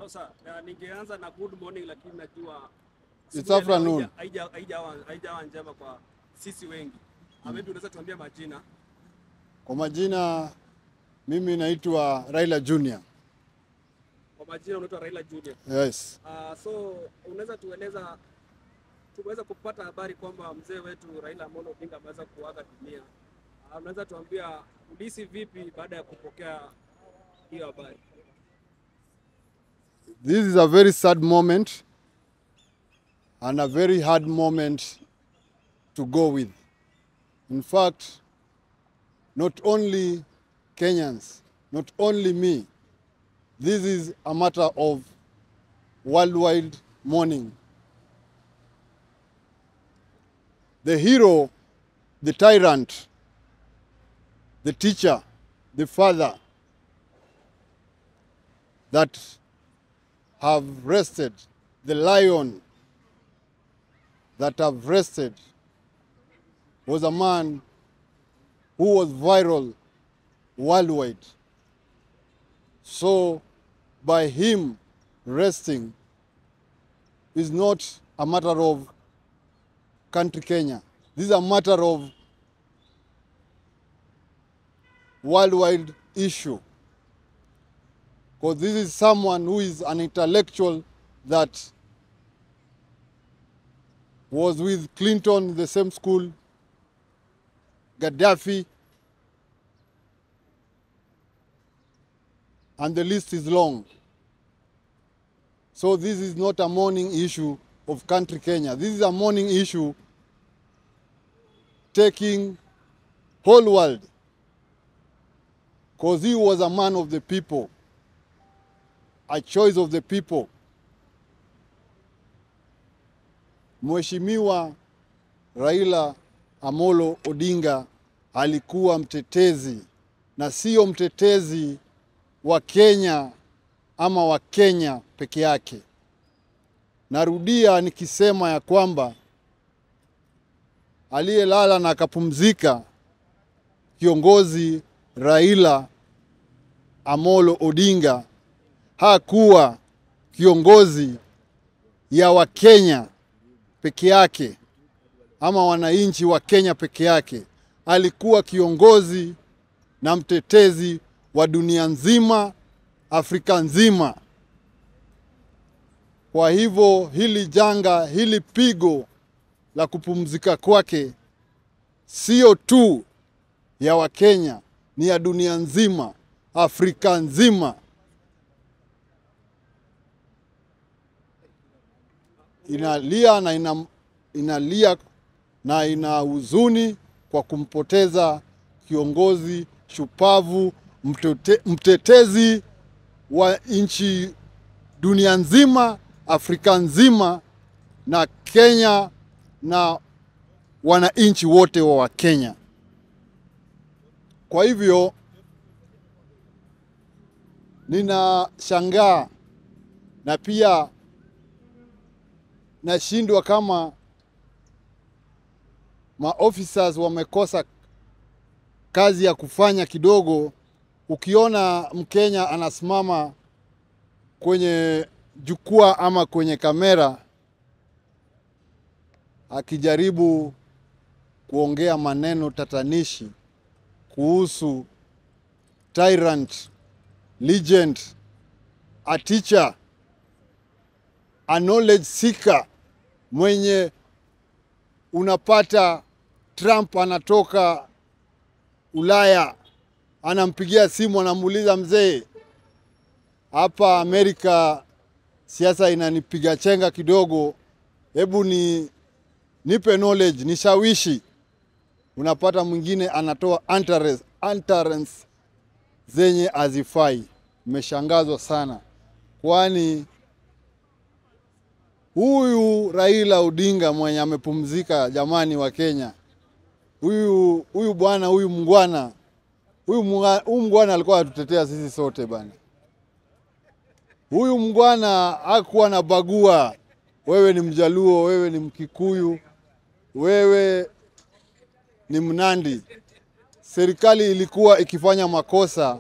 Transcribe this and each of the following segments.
Sasa ningeanza na good morning, lakini najua It's afternoon. Haijawa njema kwa sisi wengi. Maybe unaweza tuambia majina? Kwa majina mimi naitwa Raila Junior. Kwa majina unaitwa Raila Junior. Yes. So unaweza tueleza, tumeweza kupata habari kwamba mzee wetu Raila Amolo Odinga ameweza kuaga dunia. Unaweza tuambia ulihisi vipi baada ya kupokea hiyo habari? This is a very sad moment and a very hard moment to go with. In fact, not only Kenyans, not only me, this is a matter of worldwide mourning. The hero, the tyrant, the teacher, the father that have rested, the lion that have rested, was a man who was viral worldwide. So by him resting is not a matter of country Kenya. This is a matter of worldwide issue. Because this is someone who is an intellectual that was with Clinton in the same school, Gaddafi, and the list is long. So this is not a mourning issue of country Kenya. This is a mourning issue taking whole world, because he was a man of the people, a choice of the people. Mheshimiwa Raila Amolo Odinga alikuwa mtetezi, na sio mtetezi wa Kenya ama wa Kenya peke yake. Narudia nikisema ya kwamba aliyelala na akapumzika kiongozi Raila Amolo Odinga hakuwa kiongozi ya wa Kenya peke yake ama wananchi wa Kenya peke yake. Alikuwa kiongozi na mtetezi wa dunia nzima, Afrika nzima. Kwa hivyo hili janga, hili pigo la kupumzika kwake sio tu ya wa Kenya, ni ya dunia nzima, Afrika nzima. Inalia na inalia na ina huzuni kwa kumpoteza kiongozi shupavu, mtetezi wa nchi dunia nzima, Afrika nzima na Kenya na wananchi wote wa Kenya. Kwa hivyo ninashangaa na pia nashindwa kama maofficers wamekosa kazi ya kufanya kidogo. Ukiona Mkenya anasimama kwenye jukwaa ama kwenye kamera akijaribu kuongea maneno tatanishi kuhusu tyrant, legend, a teacher, a knowledge seeker, mwenye unapata Trump anatoka Ulaya anampigia simu anamuuliza, mzee, hapa Amerika siasa inanipiga chenga kidogo, hebu nipe knowledge, nishawishi. Unapata mwingine anatoa utterance zenye azifai. Nimeshangazwa sana, kwani huyu Raila Odinga mwenye amepumzika, jamani wa Kenya, huyu bwana, huyu mngwana, huyu mngwana alikuwa atutetea sisi sote bana. Huyu mngwana hakuwa na bagua, wewe ni Mjaluo, wewe ni Mkikuyu, wewe ni Mnandi. Serikali ilikuwa ikifanya makosa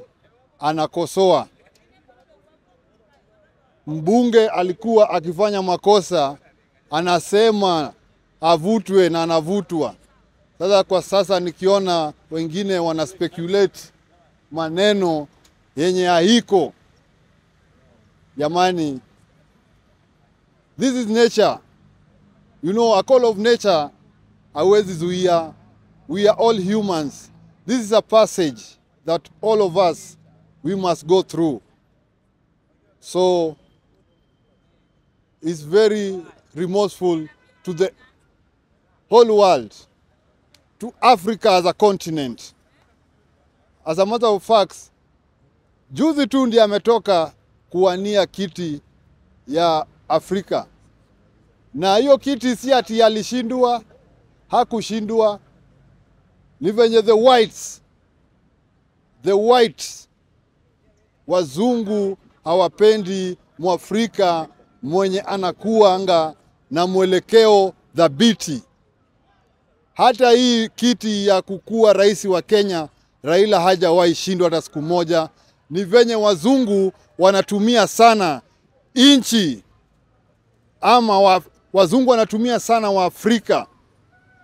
anakosoa. Mbunge alikuwa akifanya makosa anasema avutwe na anavutwa. Sasa kwa sasa nikiona wengine wana speculate maneno yenye haiko, jamani, this is nature. You know, a call of nature hauwezi zuia. We are all humans. This is a passage that all of us, we must go through. So it's very remorseful to the whole world, to Africa as a continent. As a matter of fact, juzi tu ndiye ametoka kuwania kiti ya Afrika. Na hiyo kiti si ati alishindwa, hakushindwa. Ni venye the whites, wazungu hawapendi Mwafrika mwenye anakuanga na mwelekeo thabiti. Hata hii kiti ya kukuwa rais wa Kenya, Raila hajawahi shindwa hata siku moja. Ni venye wazungu wanatumia sana inchi ama wazungu wanatumia sana Waafrika,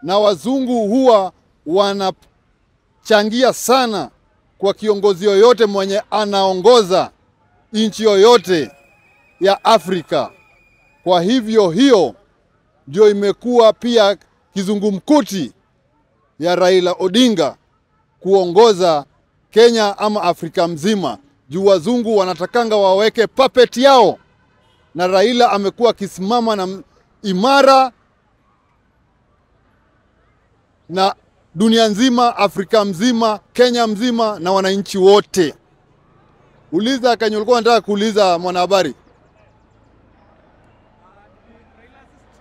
na wazungu huwa wanachangia sana kwa kiongozi yoyote mwenye anaongoza nchi yoyote ya Afrika. Kwa hivyo hiyo ndio imekuwa pia kizungumkuti ya Raila Odinga kuongoza Kenya ama Afrika mzima. Juu wazungu wanatakanga waweke puppet yao, na Raila amekuwa akisimama na imara na dunia nzima, Afrika mzima, Kenya mzima na wananchi wote. Uliza kenye ulikuwa unataka kuuliza, mwanahabari. Raila's struggle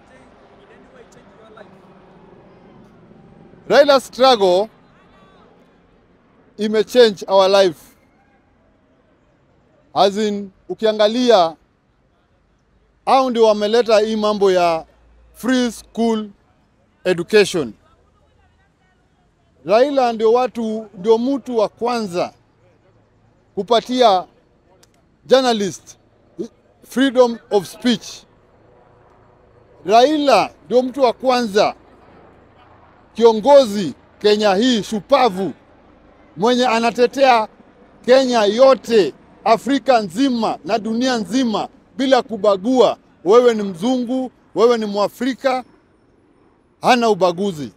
and change, in any way change your life? Raila struggle imechange our life. As in, ukiangalia hao ndio wameleta hii mambo ya free school education. Raila ndio mtu wa kwanza kupatia journalist freedom of speech. Raila ndio mtu wa kwanza kiongozi Kenya hii shupavu mwenye anatetea Kenya yote, Afrika nzima na dunia nzima bila kubagua, wewe ni mzungu, wewe ni Mwafrika, hana ubaguzi.